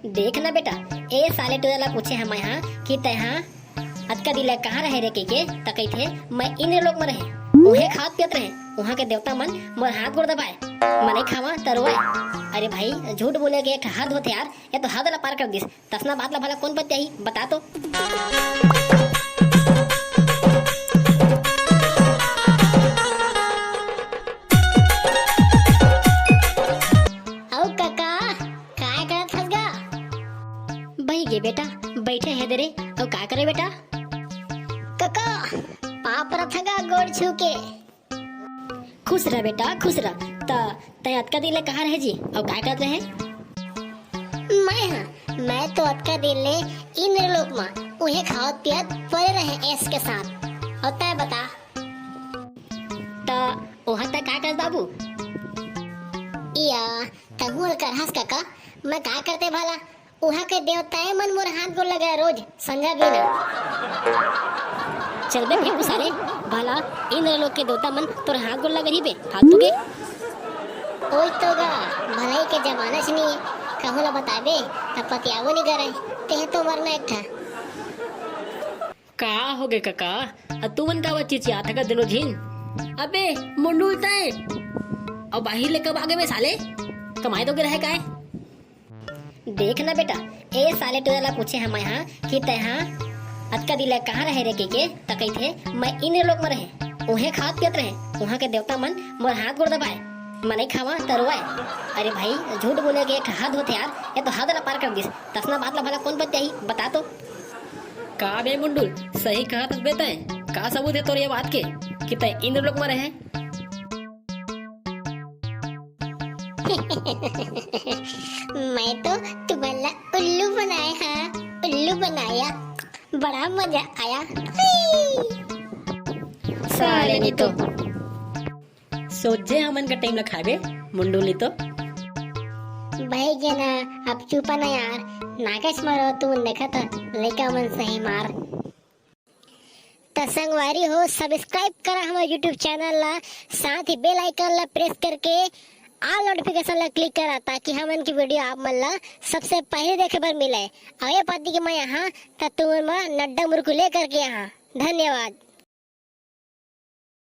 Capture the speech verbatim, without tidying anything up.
देख ना बेटा, ए साले टुरा ला पूछे हंव मैं हा कि तैं हा अतका दिन ले कहाँ रहे रे कहिके, त कहिथे, "मैं इंद्रलोक म रहेंव, उहें खात पियत रहेंव, उहाँ के देवता मन मोर हाथ गोड़ दबाय, मैं नइ खावंव त रोवय।" अरे भाई, झूठ बोले के एक ठा हद होथे यार, ये तो हद ला पार कर दिस। तसना बात ला भला कोन पतियाही, बता तो। अउ कका, काय करत हस गा? बही गे बेटा, बइठे हे दे रे। अउ काय करे बेटा? कका, पाँव परत हंव गा गोड़ छू के। खुश रह बेटा, खुश रह। त तैं अतका दिन ले कहाँ रहे जी, अउ काय करत रहे? मैं हा, मैं तो अतका दिन ले इंद्रलोक म उहें खावत पियत परे रहे ऐश के साथ। अउ तैं बता? त ओहा तैं काय करत बाबू? इया, तहूँ अउ करहस कका, मैं काय करतेंव भला? उहाँ के देवताएं मन मोर हाथ गोड़ लगाय रोज संझा बिहनिया। चल बे फेंकू साले, भला इंद्रलोक के देवता मन तोर हाथ गोड़ लगाही बे, फालतू के। ओही तो गा, भलाई के जमाना च नइ हे, कहूँ ला बताबे त पतियाबो नइ करय, तेह तो मरना एक ठा। का होगे कका? अ तुमन काबर चिचियात हव गा दूनों झिन? अबे मुंडुल तैं, अउ बाहिर ले कब आगे बे साले? कमाय तो गे रहे काय? देख ना बेटा, ए साले टुरा ला पूछे हंव मैं हा कि तैं हा अतका दिन ले कहाँ रहे रे कहिके, त कहिथे, "मैं इंद्रलोक म रहेंव, उहें खात पियत रहेंव, उहाँ के देवता मन मोर हाथ गोड़ दबाय, मैं नइ खावंव त रोवय।" अरे भाई, झूठ बोले के एक ठा हद होथे यार, ये तो हद ला पार कर दिस। तसना बात ला भला कोन पतियाही, बता तो। का बे मुंडुल, सही कहत हस बे तैं? का सबूत हे तोर ये बात के कि तैं इंद्रलोक म रहे? मैं तो तुमन ला उल्लू बनाय हंव, उल्लू बनाय। बड़ा मजा आय। हुई। साले नी तो। सोझे हमन के टाइम ला खाबे, मुंडुल नी तो। बही गे ना, अब चुपा ना यार, नागेश मारो तुमन देखा त लइका मन सही मार। त संगवारी हो, subscribe करा हमर YouTube channel ला, साथ ही bell icon ला press करके all notification ला click करा, ताकि हमन के video आप मन ला सबसे पहले देखे बर मिले। अउ ए पाती के मैं हा, त तुमन बर नड्डा मुरकू लेकर के हा। धन्यवाद।